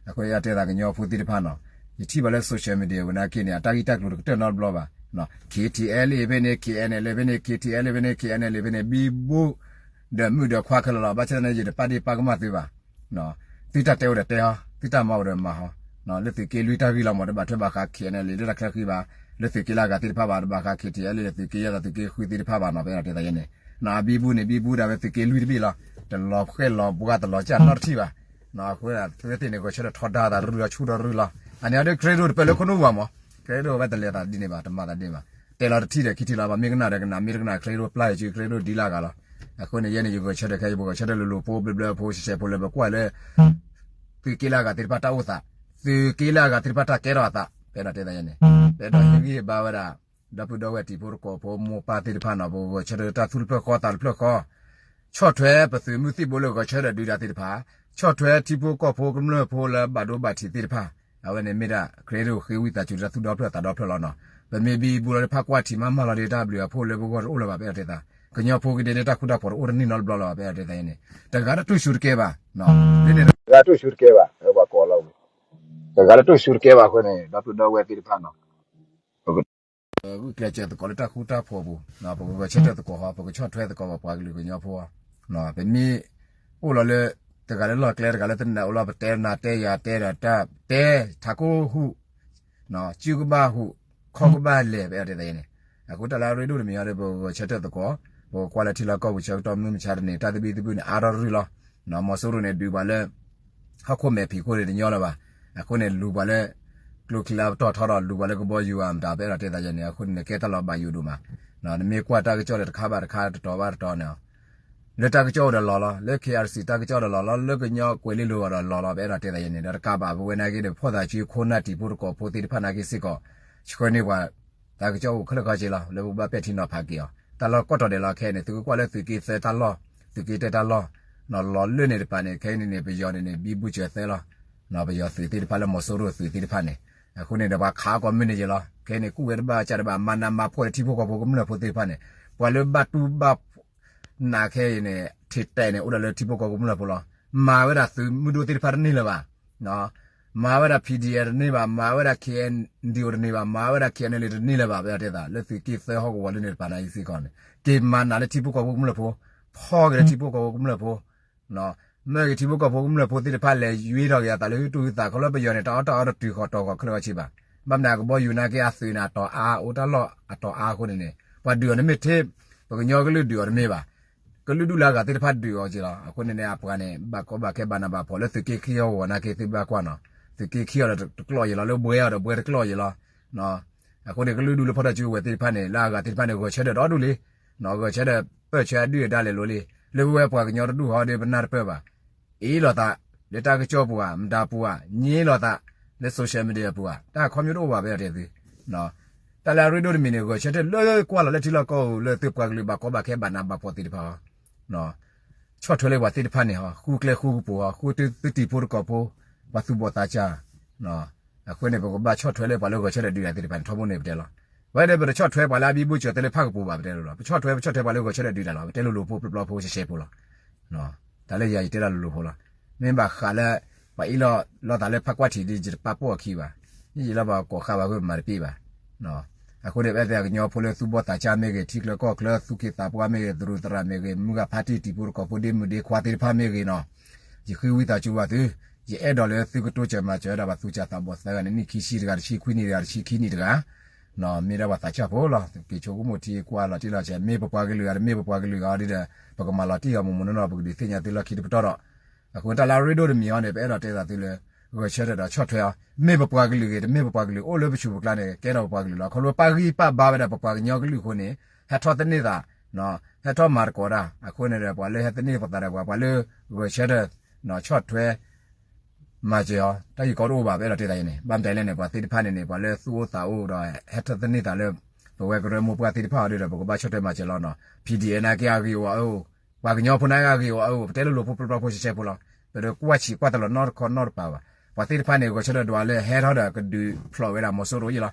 အဃိယတဲသးကညီဖိသ့ၣ်တဖၣ်နီၤ ယထံၣ်ဘၣ်လၢ social media ဝဲနာ်က့န့ၣ် အတၢ်ဂ့ၢ်တၢ်ကျိၤတကတၢၢ်နီတဘျီဘၣ်. KTLA ဖဲန့ၣ် KNLA ဖဲန့ၣ် KTLA ဖဲန့ၣ် KNLA ဖဲန့ၣ် ဘံဘူ ဒီးမုၣ်ဒီးခွါခဲလၢာ်လီၤ. ဘၣ်ဆၣ်သနာ်က့ ယတပာ်ဒ့ၣ်ပာ်ကမၣ်သုဘၣ် သုတၢ်တဲအိၣ်ဒီးတဲဟီ သုတၢ်မၤအိၣ်ဒီးမၤဟီ လၢသုးက့လွံၢ်တၢ်ဂ့ၢ်လီၤမး တဘၣ်ထွဲဘၣ်ဃး KNLA လၢတၢ်ချၢဃံဘၣ်, လၢသုးက့လၢအဂၤသ့ၣ်တဖၣ်ဘၣ် တဘၣ်ဃး KTLA လၢသုးက့ယဲၢ်ဒီးသုးက့ဃုသ့ၣ်တဖၣ်ဘၣ်နီၤ ပအဲၣ်ဒိးတဲသးယဲန့ၣ်. နီၤ အဘံဘူန့ၣ် ဘံဘူဒၣ်ဝဲသုးက့လွံၢ်တဘ့ၣ်လီၤ. တလီၤဃဲၣ်လီၤဘှါတလီၤကၢ်နီတထံၣ်ဘၣ်. နီၤ အဃိသ့ၣ်န့ၣ် ဂဲၤဆၢထၢၣ်ထီဒါသးရုၢ်ဒီးဆူၣ်ဒီးရုၢ်လီၤ. အန့ၣ်အီၤဒီး credit တပၢၢ်လၢခိၣ်နူာ်ဘၣ်မး, credit ဝဲတလဲၤသးဒ်န့ၣ်ဘၣ် တမၤသးဒ်န့ၣ်ဘၣ်. တဲလီၤတထံၣ်ဒီးခံထံၣ်လီၤ ပှၤမ့ၢ်ကနၣ်ဒီးကနၣ် မ့ၢ်တကနၣ် credit ပျၢ်ယစု credit ဒ်လၢအဂၤလီၤ. အဃိန့ၣ် ယဲန့ၣ် ယဂဲၤဆၢထၢၣ်ခဲ ယပဂဲၤဆၢထၢၣ်လၢလူၤဖိဘျၢဘျၢဖိ ရှဲရှဲဖိလၢပကွၢ်လၢ သုးက့လၢအဂၤသ့ၣ်တဖၣ်တၢ်အိၣ်သး, သုးက့လၢအဂၤသ့ၣ်တဖၣ်တၢ်ကဲထီၣ်အသး ပအဲၣ်ဒိးတဲသးယဲန့ၣ်, ပအဲၣ်ဒိးဟ့ၣ်ဂံၢ်ဘါဝဲဒၣ် ဒီပုၢ်ဒီဝဲၢ်တံၤဖိသကိးဖိမိၢ်ပၢ်သ့ၣ်တဖၣ်နီၤ ပဂဲၤဆၢထၢၣ်တၢ်သူၣ်တဖျၢၣ်ဃီသးတဖျၢၣ်ဃီ, ဆီၣ်ထွဲပသုးမုၢ်သံၣ်ဘိလၢဂဲၤဆၢထၢၣ်ဒုးတၢ်သ့ၣ်တဖၣ်, ဆီၣ်ထွဲထံဖိကီၢ်ဖိကမျၢၢ်ဖိလၢဘၣ်ဒိဘၣ်ထံးသ့ၣ်တဖၣ်, အဝဲန့ၣ်မ့ၢ်ဒၣ် credit ဃ့ဝံသးစူၤတၢ်သူၣ်ဒီဖျၢၣ်သးဒီဖျၢၣ်လီၤနီၤ. ပမ့ၢ်ဘံဘူလီၤဒီးဖးကွၢ်ထံးမးမးလီၤဒီး တၢ်ဘျုးအဖှိၣ်လၢပဂီၢ်တအိၣ်လၢၤဘၣ် ပအဲၣ်ဒိးတဲသး, ကညီဖိကဒဲဒဲတၢ်ဃူတၢ်ဖိးတအိၣ်တန့ၢ်နီတဘျီလၢၤဘၣ် ပအဲၣ်ဒိးတဲသးယဲန့ၣ်, တဂၤလၢတူၢ်ဆူၣ်တကဲဘၣ်, တဂၤလၢတူၢ်ဆူၣ်တကဲဘၣ် ပှၤကိးလီၤ တဂၤလၢတူၢ်ဆူၣ်တကဲဘၣ်အဃိန့ၣ် ဒီပုၢ်ဒီဝဲၢ်သ့ၣ်တဖၣ်နီၤ ပဂုာ်ကျဲးစၢးသကိးလၢတၢ်ဃူတၢ်ဖိးပူၤ, ပကဂဲၤဆၢထၢၣ်သကိးဟီ ပကဆီၣ်ထွဲသကိးပပှၤကလုာ်ကညီဖိ, ပမ့ၢ်အိၣ်လီၤလၢ တဂၤလၢလီၢ်ကျဲ တဂၤလၢတနးအိၣ်လီၤ ပတဲနၤတဲယၤတဲဒီးတၢ်တဲ ထးခိၣ်ဟူး, စုကဘၣ်ဟူး, ခီၣ်ကဘၣ်လဲၤ ပအဲၣ်ဒိးတဲသးယဲန့ၣ်, အဃိတၢ်လၢအရ့ဒိၣ်တမံၤအံၤဒီး ပဂဲၤဆၢထၢၣ်သကိး, ပကကွၢ်လၢထံလီၢ်ကီၢ်ပူၤဆၢကတီၢ်မုၢ်မဆါတနံၤ တၢ်သဘံၣ်သဘုၣ်န့ၣ် အါထီၣ်ရုၢ်လီၤ, မီၤစိရိၤန့ၣ် ဒုးပှၤလၢ ဟီၣ်ခိၣ်မဲာ်ဖံးခိၣ်န့ၣ်တညီလၢၤဘၣ်, အဃိန့ၣ် လူၤပှၤလၢ ကျိချံလၢပတီၢ်ထီဒီး လူၤပှၤလၢကဘီယူၤဧါမတၤ ပအဲၣ်ဒိးတဲသးယဲန့ၣ်, အဃိန့ၣ် နကဲတၢ်လီၤဘၣ်ယိၣ်ဒိၣ်မး, နမ့ၢ်ကွၢ်တၢ်ကစီၣ်ဒီးတခါဘၣ်တခါ တတီၤဘၣ်တတီၤန့ၣ် လၢတၢ်ကစီၣ်အိၣ်ဒီးလီၤလီၤ, လၢ KRC တၢ်ကစီၣ်ဒီးလီၤလီၤ, လၢကညီကွဲၤလ့လိၤအဂီၢ်ဒီးလီၤလီၤ ပအဲၣ်ဒိးတဲသးယဲန့ၣ်, ဒီးတကးဘၣ်ပဝဲနာ်က့ဒီး ဖီၣ်သးစုခိၣ်နၢ်တံၤဖိသကိးဖိသ့ၣ်တဖၣ်နာ်က့စ့ၢ်ကီး ဆှၢန့ၢ်ပှၤ တၢ်ကစီၣ်အိၣ်ခဲလၢာ်ခဲဆ့လီၤ, လၢပဘၣ်ပဲာ်ထံနီၤဖးက့ၤအီၤ, တၢ်လီၢ်ကိးတီၤဒဲးလီၤခဲအံၤန့ၣ် သုကကွၢ်လၢသုးက့သၢတၢ်လီၢ်, သုးက့တၢတၢ်လီၢ်, လီၤလၢန့ၣ်တပၤန့ၣ် ခဲအံၤန့ၣ်န့ၣ် ပယီၤန့ၣ်န့ၣ် ဘံဘူစၢၤသၢလီၤ, ပယီၤသုးသ့ၣ်တဖၣ်လၢမီၤစိရိၤသုးသ့ၣ်တဖၣ်န့ၣ်, အဃိန့ၣ်ဒီးပှၤခးအီၣ်ကိးမုၢ်နံၤယဲလီၤ, ခဲအံၤန့ၣ် ကူၣ်ဝဲတဘၣ်စၢ်တဘၣ် မၤနးမၤဖှီၣ်လၢထံဖိကီၢ်ဖိကမျၢၢ်ဖိသ့ၣ်တဖၣ်န့ၣ်, ပှၤလၢဘၣ်တူၢ်ဘၣ် နးခဲအံၤန့ၣ် ထံးတဲာ်န့ၣ် အိၣ်ဒၣ်လၢထံဖိကီၢ်ဖိကမျၢၢ်ဖိလီၤ, မၤဝဲဒၣ်သုးမုၢ်ဒိၣ်သ့ၣ်တဖၣ်တန့ၢ်လၢၤဘၣ်, မၤဝဲဒၣ် PDF တန့ၢ်ဘၣ်, မၤဝဲဒၣ် KNDO တန့ၢ်ဘၣ်, မၤဝဲဒၣ် KNLA တန့ၢ်လၢၤဘၣ်, ပအဲၣ်ဒိးတဲသး လၢသုးက့သၢဟီၣ်ကဝီၤလၢန့ၣ်တပၤနာ်က့စ့ၢ်ကီးန့ၣ် က့ၤမၤနးလၢထံဖိကီၢ်ဖိကမျၢၢ်ဖိ, ဖီၣ်က့ၤလၢထံဖိကီၢ်ဖိကမျၢၢ်ဖိ, မ့ၢ်ဂ့ၤ ထံဖိကီၢ်ဖိကမျၢၢ်ဖိသ့ၣ်တဖၣ်လဲၤယွ့ထီၣ်က့ၤအသးလၢဟုတူၢ်ဟုသး ခီဖျိပယီၤန့ၣ် တၢ်အီၣ်တၢ်အီတတုၤဃီၤတီၤဃီၤခဲလၢာ်အီၤဆံးဘၣ်. ဘၣ်မနုၤအကဘီယူၤနာ်က့အသုးန့ၣ် အတီၤအါ အိၣ်တၢ်လီၢ်အတီၤအါအဃိန့ၣ်န့ၣ် ပှၤဒုးအီၤန့ၣ်မ့ၢ်ထဲ ပကညီကလုာ်ဒုးအီၤတမ့ၢ်ဘၣ်. ကလုာ်ဒူၣ်လၢအဂၤသ့ၣ်တဖၣ်ဒုးအီၤက့ၤလီၤ. အဃိန့ၣ်န့ၣ် အပှၤန့ၣ် ဘၣ်ကီဘၣ်ခဲဘၣ်နးဘၣ်ဖှီၣ်လၢသုးက့ခံအဂီၢ်နာ်က့ သုဘၣ်ကွၢ်နီၤ, သုးက့ခံအီၤဒီးတကျိးယံၤလီၤ, လၢဘှဲအီၤဒီးဘှဲတကျိးယံၤလီၤ. အဃိန့ၣ် ကလုာ်ဒူၣ်လၢဖီၣ်ထီၣ်စုကဝဲၤသ့ၣ်တဖၣ်န့ၣ် လၢအဂၤသ့ၣ်တဖၣ်န့ၣ် ဂဲၤဆၢထၢၣ်ဒီဒူၣ်လံ, ဂဲၤဆၢထၢၣ်ပၢၢ်ဆၢအဒုၣ်အဒါလဲၤလိၤလံ. လၢပဝဲပှၤကညီတဒူၣ်ဃီဒီးပနၢ်တပၢၢ်ဘၣ်. အ့ၣ်လိာ်သး လၢတၢ်ကစီၣ်ပူၤဧါ, မတၤပူၤဧါ, ည့လိာ်သး လၢ social media ပူၤဧါ, တၢ်ခီမညိတအိၣ်ဘၣ် ပအဲၣ်ဒိးတဲသု တၢ်လၢအရ့ဒိၣ်တမံၤန့ၣ် ဂဲၤဆၢထၢၣ်လၢကွၢ်လီၤလၢထံလီၢ်ကီၢ်ပူၤလၢသုပှၤကလုာ်ဘၣ်ကီဘၣ်ခဲဘၣ်နးဘၣ်ဖှီၣ်သ့ၣ်တဖၣ်အီၤ, ဆီၣ်ထွဲလၢပှၤသ့ၣ်တဖၣ်န့ၣ်ဟီ ဃုကျဲဃုကပူၤဟီ ဃုသုတံၤဖိတကီၢ်ဖိ ပှၤသူၣ်ဘီၣ်သးစၢ် အဃိန့ၣ် ပကဘၣ်ဆီၣ်ထွဲလၢပှၤလၢဂဲၤဆၢထၢၣ်ဒုးတၢ်သ့ၣ်တဖၣ်န့ၣ် ထီဘိန့ၣ်ပတဲလီၤ. ပဝဲဒၣ်ပတဆီၣ်ထွဲပှၤလၢအဘံဘူစၢၤသ့လၢဖၣ်ကပူၤဘၣ် ပတဲလိၤလီၤ. ပဆီၣ်ထွဲ ပဆီၣ်ထွဲပှၤလၢဂဲၤဆၢထၢၣ်ဒုးတၢ်လီၤ. ပတဲလိၤလိၤဖိပျီပျီဖိရှဲရှဲဖိလီၤ. တၢ်လၢယၤယတဲတၢ်လိၤလိၤဖိလီၤ. မ့ၢ်ဘၣ်ဃးလၢ ပှၤအ့ၣ်လိာ်လိာ်သးလၢဖၣ်ကွၢ်ထံးဒ်ယတပာ်ပိာ်အခံဘၣ်. ယ့ၣ်ယလီၤပှၤကိးဃာ်ဘၣ်ဂ့ၢ်မၤတပ့ၢ်ဘၣ်. အဃိန့ၣ် ပအဲၣ်သ့ၣ်ကညီဖိလၢသူၣ်ဘီၣ်သးစၢ်မ့ၢ်ဂ့ၤ ထံချၢကီၢ်ချၢ သူၣ်က့သးပှၢ်မ့ၢ်ဂ့ၤ သရူးသရၣ်မ့ၢ်ဂ့ၤ မုၢ်ဂၤဖါတံၢ်တံၤဖိတကီၢ်ဖိ ဒ့မုၣ်ဒ့ခွါသ့ၣ်တဖၣ်မ့ၢ်ဂ့ၤနီၤ ယဃ့ဝံသးစူၤဘၣ်သု, ယအဲၣ်ဒိးလၢသုကတိစၢၤမၤစၢၤဝဲဒၣ်ပှၤသူၣ်စၢ်သးဘီၣ်သၢဂၤန့ၣ် နံၣ်ခံဆံတဂၤ တဆံခွံနံၣ်တဂၤ တဆံခံနံၣ်တဂၤ, မ့ၢ်ဒၣ်ပှၤသးစၢ်ဖိလီၤ. က့ၤဆိကမိၣ်ထံကွၢ်လီၤတံၢ်လီၤဆဲး မ့ၢ်ပပှၤကလုာ်ဧါ တမ့ၢ်ပပှၤကလုာ်ဧါဒီး ပကမၤလီၤတံၢ်အီၤမူးမူးနီၢ်နီၢ် ပကဒုးသ့ၣ်ညါသုလီၢ်ခံတပတီၢ်ဒီး အဃိတၢ်လၢအရ့ဒိၣ်တမံၤအံၤန့ၣ် ပအဲၣ်ဒိးတဲသးသုလၢ ဂဲၤဆၢထၢၣ်ဒီးဆီၣ်ထွဲအီၤ, မ့ၢ်ပပှၤကလုာ်ဂ့ၤ တမ့ၢ်ပပှၤကလုာ် အိၣ်လၢပဆူးပကျါန့ၣ် ကဲထီၣ်ပပှၤကလုာ်လီၤ. ခီဖျိပၣ်ဂံၢ်ပၣ်ဘါဝဲဒၣ်ပပှၤကညီကလုာ်အဃိန့ၣ် ဟဲထီၣ်သန့ၤသး ဟဲထီၣ်မၤသကိးတၢ် အဃိန့ၣ်ဒီး ပှၤလၢဟဲသန့ၤသကိးသးဒီးပှၤ ပှၤလၢဂဲၤဆၢထၢၣ် ဆီၣ်ထွဲ မၤစၢၤအီၤ တၢ်ဂ့ၢ်ကီတအိၣ်ဘၣ် ပအဲၣ်ဒိးတဲသးအံၤန့ၣ် ဘၣ်မတၤလဲၣ်န့ၣ် ပှၤသ့ၣ်တဖၣ်န့ၣ်န့ၣ် ပှၤလၢသူၣ်အိၣ်သးအိၣ်ဒီး ဟဲထီၣ်သန့ၤသးလၢ ပဝဲကရၢမိၢ်ပှၢ်သ့ၣ်တဖၣ်အီၤဒီး ပကဘၣ်ဆီၣ်ထွဲမၤစၢၤလီၤနီၤ. ဖံဒံၣ်အဲၣ်နာ်က့အဂ့ၤအိၣ်အအၢ ပှၤကညီဖိနာ်က့အဂ့ၤအိၣ်အအၢ ပတဲလိၤလိၤဖိပျီပျီဖိရှဲရှဲဖိလီၤ. ပတကွၢ်ဆံးကွၢ်တလီၤနီတခီနီတပၤဘၣ်. ပှၤသ့ၣ်တဖၣ်န့ၣ် ဂဲၤဆၢထၢၣ်ဒွးလၢဟဲထီၣ်ဒီးကဒုးဖျိးဝဲဒၣ်မီၤစိရိၤယ့ၣ်လီၤ.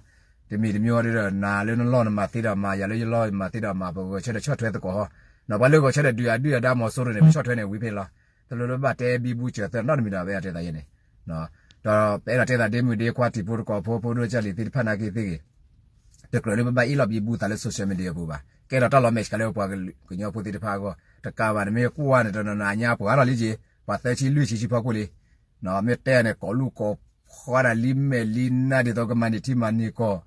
တမံၤတမံၤအီၤဒီး နၤလၢနလီၢ်နမၤသ့ဒီးမၤ ယၤလၢယလီၢ်ယမၤသ့ဒီးမၤ ပဂဲၤဆၢထၢၣ်ဆီၣ်ထွဲသကိးဟီ နီၤ ပှၤလၢဂဲၤဆၢထၢၣ်ဒုးအဒုၣ်အဒါမီၤစိရိၤန့ၣ် ပဆီၣ်ထွဲန့ၣ်ဝံၤဖဲလီၤ. တလိၣ်လၢဘၣ်တဲဘံဘူစၢၤသၢနီတမံၤဒီး ပအဲၣ်ဒိးတဲသးယဲန့ၣ် ဒီးပအဲၣ်ဒိးတဲသးဒ့မုၣ်ဒ့ခွါတံၤဖိတကီၢ်ဖိ ဖိဒိၣ်ကၢ်လံၤသ့ၣ်တဖၣ်နာ်က့သ့ၣ်ဂ့ၤ တကြၢးလၢပဘၣ်အ့ၣ်လိာ်ဘံဘူသးလၢ social media အပူၤဘၣ်. ကဲထီၣ်တၢ်လီၤမဲာ်ဆှးလၢပပှၤကလုာ်ကညီဖိသ့ၣ်တဖၣ်အဂီၢ် တကးဘၣ်န့ၣ် မ့ၢ်ကွၢ်န့ၣ် တနီၤနီၤညါပှၤထီၣ်လံက့ၤ ပှၤသၢဆံလွံၢ်ဆံဆံဖီခိၣ်လံ မ့ၢ်တဲန့ၣ် ကိးလူၤကိးဖှါတၢ်လံမဲာ်လံနါဒ်သိးကမၤန့ၢ်ထံမၤန့ၢ်ကီၢ်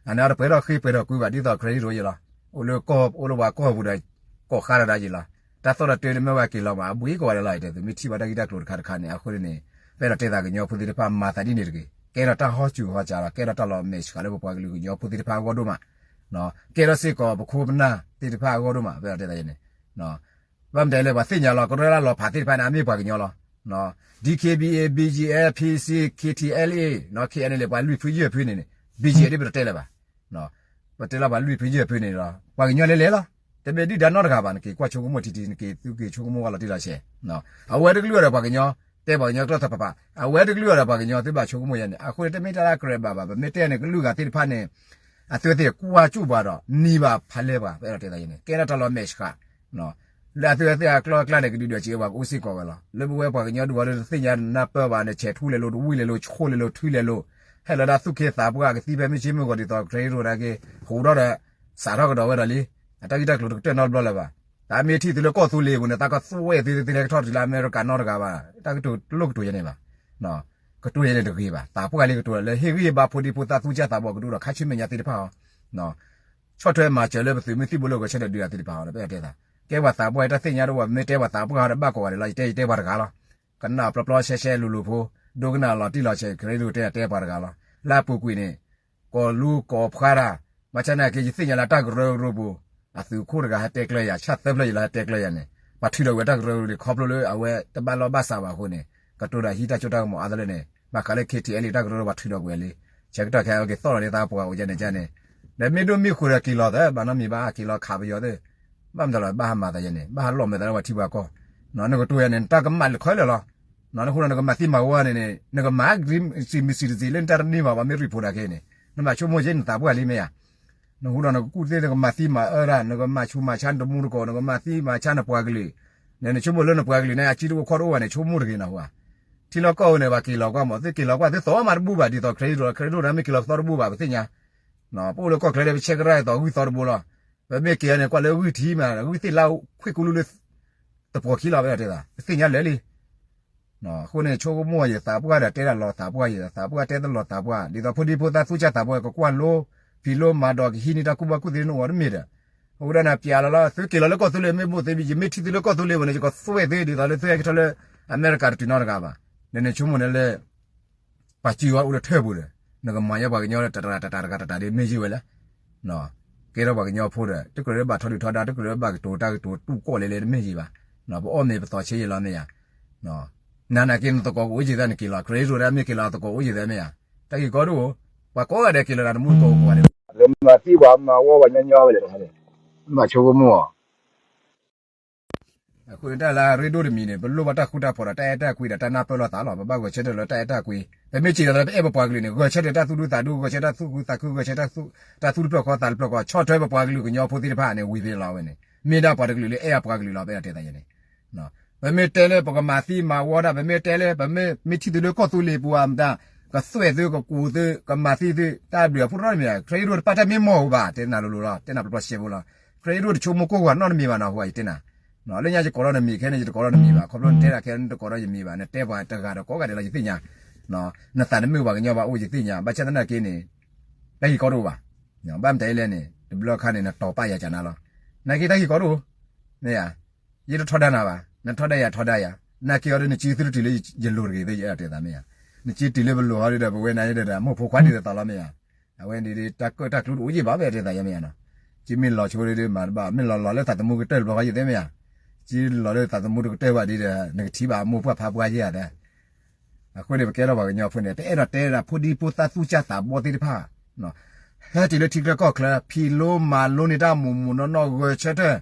အန့ၣ်အီၤတပှဲၤထီၣ်ဃ့ပှဲၤထီၣ်ကွံဘၣ် ဒ်သိး credit ယဲလီၤ. အိၣ်လၢကီၢ် အိၣ်လၢပှၤကီၢ်ပူၤဒီး ကိးဃါတၢ်ဒၣ်ယဲလီၤ. တၢ်သီၣ်တၢ်တၢန့ၣ် မ့ၢ်ဝဲက့ၤလီၤမး အဘှံးကီးဝဲဒၣ်လီၤ ယတဲသု မ့ၢ်ထံၣ်ဘၣ်တၢ်ဂ့ၢ်တၢ်ကျိၤတခါတခါန့ၣ် အဃိန့ၣ် ပအဲၣ်ဒိးတဲသးကညီဖိသ့ၣ်တဖၣ် မၤသးဒ်န့ၣ်တဂ့ၤ ကဲထီၣ်တၢ်ဟီၣ်စူၤဟီၣ်စှၤလီၤ ကဲထီၣ်တၢ်လီၤမဲာ်ဆှးလၢပပှၤကလုာ်ကညီဖိသ့ၣ်တဖၣ်အဂီၢ်ဒိၣ်မး ကဲထီၣ်စ့ၢ်ကီးပခိၣ်ပနၢ်သ့ၣ်တဖၣ်အဂီၢ်ဒိၣ်မး ပအဲၣ်ဒိးတဲသးယဲန့ၣ် ဘၣ်မတၤလဲၣ် ပှၤသ့ၣ်ညါလီၤ ကရၢလၢလီၤဖးသ့ၣ်တဖၣ်န့ၣ် အမ့ၢ်ပှၤကညီလီၤ. DKBA BGF PC KTLA KNLA ပှၤလွံၢ်ဖုယဲၢ်ဖုန့ၣ်န့ၣ် BGF ဒ်ပတတဲလၢၤဘၣ်. ပတဲလီၤပှၤလွံၢ်ဖုယဲၢ်ဖုန့ၣ်လီၤ ပှၤကညီလဲၤလဲၤလီၤ. တမ့ၢ်ဒုၣ်ဒါနီတဂၤဘၣ် နက့ၤကွၢ်ဆိကမိၣ်ထံထံ နက့ၤသုက့ၤဆိကမိၣ်ဝဲလီၤတံၢ်လီၤဆဲး အဝဲတကလုာ်အီၤဒီးပှၤကညီ တဲပှၤကညီကျၢၢ်သပပၤ အဝဲတကလုာ်အီၤဒီးပှၤကညီ သုဘၣ်ဆိကမိၣ်ယဲန့ၣ် အဃိန့ၣ် တမ့ၢ်တၢ်လၢအကြၢးဘၣ်ဘၣ် ပမ့ၢ်တဲန့ၣ် ကလုာ်ဂၤသ့ၣ်တဖၣ်န့ၣ် အသုဝဲသ့ၣ်ကွၢ်ကၠူၣ်ပှၤဒီး နံၤဘၣ်ဖးလဲပှၤ ပအဲၣ်ဒိးတဲသးယဲန့ၣ် ကဲထီၣ်တၢ်လီၤမဲာ်ဆှး လၢအသုဝဲသ့ၣ်အကျီအကျါန့ၣ် ကဒုးဒွဲၣ်စံးဝဲပှၤကအိၣ်စ့ၢ်ကီးဝဲလီၤ. လၢပဝဲပှၤကညီဒုးအီၤဒီး တသ့ၣ်ညါနၢ်ပၢၢ်ဘၣ်န့ၣ် ဆဲးထူလဲၤလိာ� တဝံၣ်လဲၤလိာ� ဆိလဲၤလိာ� ထုလဲၤလိာ် ဟဲလီၤဒၣ်သူၣ်က့သးပှၢ် ကသံဖဲမုၢ်ဆ့မုၢ်ဂီၤဒ်သိး ခရံာ်ရိၣ်နာ်က့ ဟူးဒီးဒီး စးထီၣ်ကဒီးဝဲဒီးလံ. အတၢ်ဂ့ၢ်တၢ်ကျိၤတကတၢၢ်နီတဘျီလၢၤဘၣ်. တၢ်မ့ၢ်ထံၣ်သုလၢကီၢ်သူလ့ၤပူၤန့ၣ် တၢ်ကသွဲၣ်သု သုလဲၤကထီၣ်တုၤလၢအမဲရကၤနီတဂၤဘၣ်. တၢ်ကတိၤတလိၣ်ကတိၤယဲန့ၣ်ဘၣ်. ကတိၤယဲန့ၣ်တဂ့ၤဘၣ်. သးပှၢ်လံကတိၤလၢဟ့ၣ်ဂံၢ်ဘါဖိဒံဖိသၣ် သူၣ်စၢ်သးဘီၣ်ကဒိၣ်ဒီး ခါဆူမဲာ်ညါသ့ၣ်တဖၣ်အီၤ ဆီၣ်ထွဲမၤစၢၤလၢပသုးမုၢ်သံၣ်ဘိလၢဂဲၤဆၢထၢၣ်ဒုးတၢ်သ့ၣ်တဖၣ်အီၤ ပအဲၣ်ဒိးတဲသး ကဲပှၤသးပှၢ်တၢ်သ့ၣ်ညါတအိၣ်ဘၣ် မ့ၢ်တဲပှၤသးပှၢ်ဒီး ဘၣ်ကိးဂၤဒဲးလီၤ ယတဲယတဲပှၤတဂၤလီၤ. ကနၣ်ပျီပျီရှဲရှဲလိၤလိၤဖိ ဒိကနၣ်လီၤတံၢ်လီၤဆဲး ခရံာ်ဒိၣ်တဲတဲပှၤတဂၤလီၤ. လၢအပူၤကွံာ်န့ၣ် ကိးလူၤကိးဖှါတၢ် ဘၣ်ဆၣ်နာ်က့ ယသ့ၣ်ညါလၢတၢ်ကရၢကရိပူၤ အသုးခိၣ်တဂၤဟဲတဲကျၢၤယၤ ဆၣ်သၢဖျၢၣ်ယံၤလီၤ ဟဲတဲကျၢၤယၤန့ၣ် ပှၤထုးထီၣ်ကွံာ်တၢ်ကရၢကရိန့ၣ် ခီဖျိလၢအဝဲတဘၣ်လီၢ်ဘၣ်စးဘၣ်အဃိန့ၣ် ကတိၤတၢ်ဟံးတၢ်စိတၢ်ကမီၤအါတလၢန့ၣ် ဘၣ်ဃးလၢ KTLA တၢ်ကရၢကရိပှၤထုးထီၣ်ကွံာ်လံ. ဆဲးကတီၢ်ခဲအံၤက့ၤသီၣ်လီၤန့ၢ်သးပှၤအိၣ်ယဲန့ၣ်ကန့ၣ် ဒီးမ့ၢ်ဒိၣ်မ့ၢ်ဃိဒီးက့ၤလီၤသၢ ဘၣ်နီတမံၤဘၣ် က့ၤလီၤခးပယီၤသ့ ဘၣ်မတၤလီၤ ဘၣ်ဟးမၤသးယဲန့ၣ် ဘၣ်ဟးလီၤမဲာ်သးလၢပှၤထံပှၤကီၢ် နကတိၤယဲန့ၣ် နတၢ်ကမၣ်လၢခဲလၢာ်လီၤ. နဃိဒီးနကမၤသံမၤဝီန့ၣ်န့ၣ် နကမၤ စံးမံစံးတစံးလၢနတၢ်တန့ၢ်ဘၣ် ပှၤမ့ၢ်ရံၣ်ဖိနာ်က့န့ၣ် နဘၣ်ဆိကမိၣ်က့ နသးပှၢ်လံမ့ၢ်ဧါ. နဃိဒီးနကကူၣ်သ့ နကမၤသံမၤအၢတၢ် နကမၤဆူးမၤဆါနတမူတကိး နကမၤသံမၤဆါနပှၤကလုာ် န့ၣ်နဆိကမိၣ်လၢနပှၤကလုာ်န့ၣ် အစုတအိၣ်ခီၣ်တအိၣ်ဘၣ်န့ၣ် ဆိကမိၣ်တဂ့ၤနဟူဧါ. ထံလီၢ်ကီၢ်ဧိၤန့ၣ် ပှၤက့ၤလီၤကွၢ်မး သုက့ၤလီၤကွၢ် သုသီၣ်မးတဘူၣ်ဘၣ် ဒ်သိး ခရံာ်ရိၣ် ခရံာ်ရိၣ်န့ၣ် မ့ၢ်က့ၤလီၤသီတဘူၣ်ဘၣ် ပသ့ၣ်ညါ ပအိၣ်လၢကီၢ်ချၢဒီး ပဆဲကရၢၢ်အသိးဂုၢ်သီတဘိလီၤ. ပမ့ၢ်က့ၤန့ၣ် ကွၢ်လၢဂုၢ်ထံမး ဂုၢ်သ့ၣ်လါခွံၣ်ကူလူလၢ သပှၢ်ခံလီၤ ပအဲၣ်ဒိးတဲသး ပသ့ၣ်ညါလၢာ်လံ. အဃိန့ၣ် ဆိကမိၣ်ယသးပှၢ်ဒီးတဲဒၣ်လီၤသးပှၢ်ယသးပှၢ်တဲတလီၤသးပှၢ် ဒ်သိးဖိဒံဖိသၣ်သူၣ်ကၢ်သးဘီကကွၢ်လိ ဖံးလိမၤဒိးကဟံးန့ၢ်တၢ်ကူၣ်ဘၣ်ကူၣ်သ့န့ၣ်အိၣ်တမ့ၢ်ဒီး အဝဲဒၣ်န့ၣ်ပျဲလီၤလီၤ သုက့ၤလီၤလၢကီၢ်သူလ့ၤမ့ၢ်ဘိၣ်သ့ ယမ့ၢ်ထံၣ်သုလၢကီၢ်သူလ့ၤဝဲန့ၣ် ယကသွဲၣ်သုဒ်သိးလၢသုဟဲက့ၤထီၣ်လၢအမဲရကၤတတုၤနီတဂၤဘၣ်. ဒီးနဆိကမိၣ်န့ၣ်လၢ ပှၤစုအီၤအိၣ်လၢထၢၣ်ပူၤဒီး နကမၤညါပှၤကညီလၢတတၢ်တတၢ်တဂၤတတၢ်ဒီးမ့ၢ်ယံာ်ဝဲလဲၣ်. ကဲထီၣ်ပှၤကညီဖိဒီး တကြၢးလၢဘၣ်ထီဒုၣ်ထီဒါ တကြၢးလၢဘၣ်ကတိၤတၢ်ကတိၤတူၢ်ကီၢ်လဲၣ်လဲၣ်တမ့ၢ်ယံာ်ဘၣ်. ပအီၣ်မ့ၤပသီဆ့ယံာ်လီၤမ့ၢ်ဧါ. နၤနာ်က့နသကိးကအိၣ်ယံာ်သးနက့ၤလီၤ ခရံာ်ဒိၣ်ဒၣ်မ့ၢ်က့ၤလီၤသကိးအိၣ်ယံာ်သးမ့ၢ်ဧါ. တၢ်ဂ့ၢ်ကီဒိၣ် ပှၤကိးဂၤဒဲးက့ၤလီၤနၤ နမူတကိးအိၣ်ကိးဂၤဒဲး လၢမၤသံပှၤမၤဝီပှၤညီညီဝဲလဲၣ်တခါန့ၣ် မၤဆိကမိၣ်အီၤ အဃိန့ၣ်တၢ်လၢအရ့ဒိၣ်တမံၤန့ၣ် ပလိၣ်ဘၣ်တၢ်ဃူတၢ်ဖိးဒီးတၢ်အဲၣ်တၢ်ကွံဒီးတၢ်နၢ်ပၢၢ်လိာ်သးလီၤ. ပဘၣ်ဂဲၤဆၢထၢၣ်လၢတၢ်အဲၣ်တၢ်ကွံ ပမ့ၢ်စံးဒီးပအဲၣ်ပပှၤကလုာ်န့ၣ် ဂဲၤဆၢထၢၣ်တၢ်သူၣ်ဒူသးဒူ ဂဲၤဆၢထၢၣ်တၢ်သူၣ်ခုသးခု ဂဲၤဆၢထၢၣ်တၢ်သူၣ်တၢ်သူၣ်တဖျၢၣ်ဃီသးတဖျၢၣ်ဃီ ဆီၣ်ထွဲပပှၤကလုာ်ကညီဖိသ့ၣ်တဖၣ်န့ၣ် ဝံၤဖဲလီၤဝဲန့ၣ် မ့ၢ်ဒၣ်ပှၤတကလုာ်လၢအဲၣ်အပှၤကလုာ်လီၤ ပအဲၣ်ဒိးတဲသးယဲန့ၣ် ပမ့ၢ်တဲလၢပကမၤသံမၤဝီတၢ် ပမ့ၢ်တဲလၢ ပမ့ၢ်မ့ၢ်ထံၣ်သုလၢကီၢ်သူလ့ၤပူၤအမတၤ ကသွဲၣ်သုကကူးသု ကမၤသံသု တၢ်ဘျုးအဖှိၣ်ထီၣ်တမ့ၢ် ခရံာ်ဒိၣ်တပၣ်တၢ်မ့ၢ်မီၢ်ဧိၤဘၣ် တဲနၤလိၤလိၤလီၤ တဲနၤပျီပျီစဲးဖိလီၤ. ခရံာ်ဒိၣ်တဆိကမိၣ်ကိၢ်ဂၤနီတမံၤဘၣ်နီၤ ဟူယတဲနၤ လၢညါယကိးထီၣ်နမံၤခဲန့ၣ် ယတကိးထီၣ်နမံၤဘၣ် ခီဖျိနတဲဒၣ်ခဲနတကိးထီၣ်ယမံၤဘၣ် နတဲပှၤတဂၤဒီးကိးဂၤဒဲးလီၤယသ့ၣ်ညါ နသးနမုာ်ပှၤကညီဘၣ်အိၣ်ယသ့ၣ်ညါ ဘၣ်ဆၣ်သနာ်က့န့ၣ် တၢ်ဂ့ၢ်ကီတအိၣ်ဘၣ် ဘၣ်မတၤဒ်လဲၣ်န့ၣ် တဘျီခါန့ၣ် နတီၤပာ်ယၤကနၤလီၤ နာ်က့တၢ်ဂ့ၢ်ကီတအိၣ် မ့ၢ်ဧါ ယတထီဒါနၤဘၣ် နထီဒါယၤထီဒါယၤ နာ်က့အီၤဒီးနစုသုတတုၤလၢယလိၤတဂ့ၤသ့ ယအဲၣ်ဒိးတဲသးမ့ၢ်ဧါ နစုတုၤလၢပလိၤဟီဒ်ဒီးပဝဲနၤဒ်ဒီး မိၢ်ဖိခွါဒ်သိးလီၤမ့ၢ်ဧါ အဝဲန့ၣ်ဒ်တၢ်ကၢၣ်တၢ်ကျူတအိၣ်ယံာ်ဘၣ် ပအဲၣ်ဒိးတဲသးယဲမ့ၢ်ဧါနီၤ စုမ့ၢ်လီၤဆိဒ်ဒီးမၤတဘၣ် မ့ၢ်လီၤလီၤလၢသးသမူကတၢၢ်တဘျီဃီယသ့မ့ၢ်ဧါ စုလီၤလၢသးသမူတကတၢၢ်ဘၣ်ဒ်ဒီး နကထံၣ်ဘၣ်မိၢ်ပှၢ်ဖါပှၢ်ယဲၢ်ဧါသ့ အဃိန့ၣ်ပကဲထီၣ်ပှၤကညီဖိန့ၣ် ပအဲၣ်ဒိးတဲဒၣ်ဖိဒံဖိသၣ်သူၣ်စၢ်သးဘီသ့ၣ်တဖၣ် ဟဲတုၤလၢထံချၢကီၢ်ချၢ ဖံးလိမၤလိန့ၢ်တၢ်မိၢ်မိၢ်နီၢ်နီၢ်ဂဲၤဆၢထၢၣ်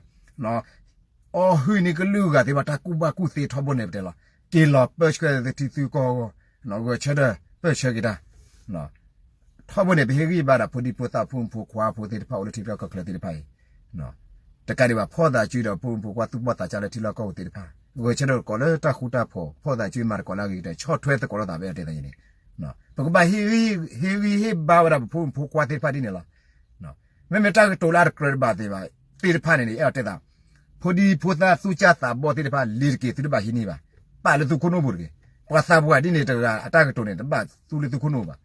အီၣ်ဟုၣ်န့ၢ်ကလုာ်ဂၤသ့ၣ်တဖၣ်တၢ်ကူၣ်ဘၣ်ကူၣ်သ့ထီဘိန့ၣ်ပတဲလီၤ က့ၤလီၤပၢဆှၢသုထံသုကီၢ်အဂီၢ် ဂဲၤဆၢထၢၣ်ပၢဆှၢက့ၤတၢ် ထီဘိန့ၣ် ပဟ့ၣ်ဂံၢ်ဘါဒၣ်ဖိဒံဖိသၣ်ဖိမုၣ်ဖိခွါဖိသ့ၣ်တဖၣ်အိၣ်လၢထံချၢကီၢ်ချၢသ့ၣ်တဖၣ်အံၤ တကးဒံးဘၣ် ဖီၣ်သးစုဒီးဖိမုၣ်ဖိခွါသူၣ်ဘီၣ်သးစၢ်လၢထံလီၢ်ကီၢ်ပူၤသ့ၣ်တဖၣ် ဂဲၤဆၢထၢၣ်သကိးလၢတၢ်ဃူတၢ်ဖိး ဖီၣ်သးစုမၤသကိးလၢအဂ့ၤကတၢၢ် ဆီၣ်ထွဲသကိးလိာ်သး ပအဲၣ်ဒိးတဲသးယဲန့ၣ် ပကဘၣ်ဟ့ၣ်ဂံၢ်ဟ့ၣ်ဘါဝဲဒၣ်ပဖိမုၣ်ဖိခွါသ့ၣ်တဖၣ်ဒ်န့ၣ်လီၤ. မ့မ့ၢ်တၢ်ကတိၤလၢအတကြၢးတဘၣ်သ့ၣ်တဖၣ်န့ၣ် အဲၣ်ဒိးတဲသး ဖိဒံဖိသၣ်သူၣ်စၢ်သးဘီသ့ၣ်တဖၣ် လ့ၤတက့ၤသုတဘၣ်ဟံးန့ၢ်ဘၣ် ပာ်လၢသုခိၣ်နူာ်ပူၤတဂ့ၤ. ပှၤသးပှၢ်ဒ်န့ၣ်တဂၤအတၢ်ကတိၤန့ၣ် တဘၣ်သူလၢသုခိၣ်နူာ်ဘၣ်.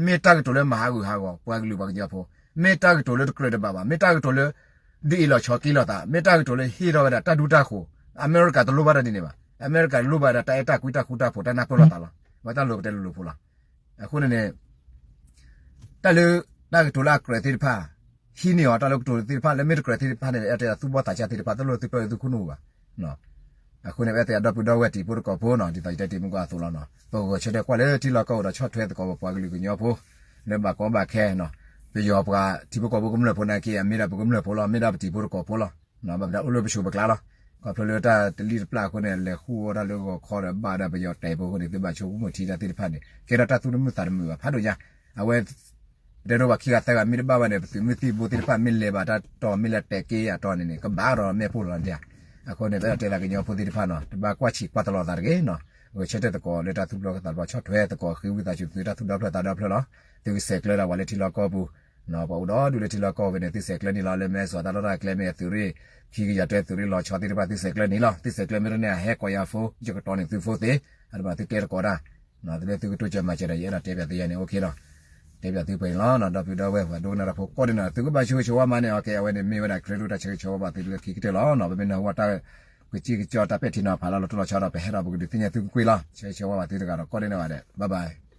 မ့ၢ်တၢ်ကတိၤလၢမၤဟးဂူာ်ဟးဂီၤ ပှၤကလုာ်ပှၤကညီဖိ, မ့ၢ်တၢ်ကတိၤလၢတကြၢးတဘၣ်ဘၣ်, မ့ၢ်တၢ်ကတိၤလၢ ဒုးအ့ၣ်လိာ်ဆိးက့လိာ်သး, မ့ၢ်တၢ်ကတိၤလၢဟ့ၣ်ထီၣ်ဝဲဒၣ်တၢ်ဒူတၢ်ဃိၤ. အမဲရကၤတလိၣ်ဘၣ်တၢ်ဒ်န့ၣ်ဘၣ်. အမဲရကၤလိၣ်ဘၣ်ဝဲဒၣ်တၢ်အဲၣ်တၢ်ကွံတၢ်ဃူတၢ်ဖိး တၢ်နၢ်ပၢၢ်လိာ်သးလီၤ. အဝဲတၢ်လိၤပတဲလိၤလိၤဖိလီၤ. အဃိန့ၣ်န့ၣ် တၢ်လၢ တၢ်ကတိၤလၢအကြၢးသ့ၣ်တဖၣ် ဟံးန့ၢ်အီၤ, တၢ်လၢကတိၤသ့ၣ်တဖၣ်လၢမ့ၢ်တကြၢးသ့ၣ်တဖၣ်န့ၣ် အဲၣ်ဒိးတဲသူၣ်ဘီၣ်သးစၢ်သ့ၣ်တဖၣ် တလိၣ်သုပၢသုခိၣ်နူာ်ဘၣ်. အဃိန့ၣ် ပအဲၣ်ဒိးတဲဒီပုၢ်ဒီဝဲၢ်တံၤဖိသကိးဖိနီၤ, ဒ်သိးယတဲတ့ၢ်မုၢ်ကီၢ်အသိးလီၤနီၤ, ပဂဲၤဆၢထၢၣ်ကွၢ်လၢထံလီၢ်ကီၢ်ပူၤဒီးဆီၣ်ထွဲသကိးပပှၤကလုာ်ကညီဖိ လၢဘၣ်ကီဘၣ်ခဲနီၤ, ပယီၤပှၤထံဖိကီၢ်ဖိကမျၢၢ်ဖိနာ်က့ အမ့ၢ်ဒၣ်ပကမျၢၢ်ဖိလီၤ, မ့ၢ်ဒၣ်ပတံၤဖိသကိးဖိလီၤ. ဘၣ်မနုၤအိၣ်လၢပဆူးပကျါလီၤ. ခီဖျိလၢတၢ်တလံၣ်တပျၢ်အဃိန့ၣ် လဲၤဃူအီၣ်တၢ်လၢဂီၤခီဒီးဘၣ်ဒၣ်ပယီၤတဲာ်ဖိအဃိန့ၣ် သုဘၣ်ဆိကမိၣ်ထံတၢ်သ့ၣ်တဖၣ်န့ၣ် ကဲထီၣ်တၢ်သူၣ်တမုာ်သးတမုာ်ဘၣ်ဖးဒိၣ်ညါ. အဝဲ ပတဲဒိၣ်ပှၤခံဂၤသၢဂၤမ့ၢ်တဘၣ်ဘၣ်န့ၣ် ပသုးမုၢ်သံၣ်ဘိသ့ၣ်တဖၣ်မ့ၢ်လဲၤဘၣ်တၢ်တီၤ မ့ၢ်လဲၤတဲာ်က့ၤအတီၤန့ၣ်န့ၣ် ကဘၣ်ဒီးမဲာ်ဖိလီၤဒၣ်. အဃိန့ၣ် ပအဲၣ်ဒိးတဲလၢကညီဖိသ့ၣ်တဖၣ်နီၤ တဘၣ်ကွၢ်ဆံးကွၢ်တလီၤသးတဂ့ၤနီၤ, ဂဲၤဆၢထၢၣ်သကိးလၢတၢ်သူၣ်ဘီၣ်သးဘီၣ် ဆီၣ်ထွဲသကိး ဃ့ဝံသးစူၤသုတၢ်သူၣ်ဒီဖျၢၣ်သးဒီဖျၢၣ်လီၤ. သုကဆဲးကျၢဒၣ်ပှၤလၢထံလီၢ်ကီၢ်ပူၤ ပှၤအိၣ်ဒီဒူၣ်လၢထံလီၢ်ကီၢ်ပူၤန့ၣ် သုဆဲးကျၢန့ၣ်လီၤ. လၢမဲာ်စွၤတၢ်လီၢ်တၢ်ကျဲမ့ၢ်သုးရ့ၣ် ခံကယၤတဲသုးရ့ၣ်လီၤဆီ သ့ၣ်တဖၣ်သုဆဲးကျၢန့ၣ်လီၤ. သုဆဲးကျၢမ့ၢ်တန့ၢ်အဟဲကိးယၤဖိ ယကတီၤန့ၢ်သုဖိသ့, အတဘၣ်သုတဲသကိးတၢ် သုလၢသုကတိစၢၤမၤစၢၤဒီး ယအဲၣ်ဒိးတဲပၠးသုယဲန့ၣ် အိၣ်ခ့လီၤ. တဲပၠးသုပှဲၤန့ၣ်လီၤ. ဒီပုၢ်ဒီဝဲၢ် ပှၤဒိကနၣ်တၢ်ဖိကိးဒ်နီၢ် သုကဘၣ်ဆိၣ်ဂ့ၤဆိၣ်ဝါမးန့ၣ် အကဲ အဝဲန့ၣ်မ့ၢ်ဝဲဒၣ်ခရံာ်ဒိၣ်တၢ်ဆၢဂ့ၤဆၢဝါဘၣ်သုလၢခံကတၢၢ်လီၤ. ပမ့ၢ်နၢ်ဟူတၢ်ကစံၣ်ကစီၣ်တၢ်ပဲာ်ထံနီၤဖးလၢလီၤတိၢ်လီၤဆီဒီး ပဟဲဒီးပကဒုးသ့ၣ်ညါသုကွ့ၢ်ကွ့ၢ်လီၤ. ဆၢဂ့ၤဆၢဝါဘၣ်သုတဂၤဒီးကိးဒ်န့ၣ်ဘၣ်ဒဲး bye bye.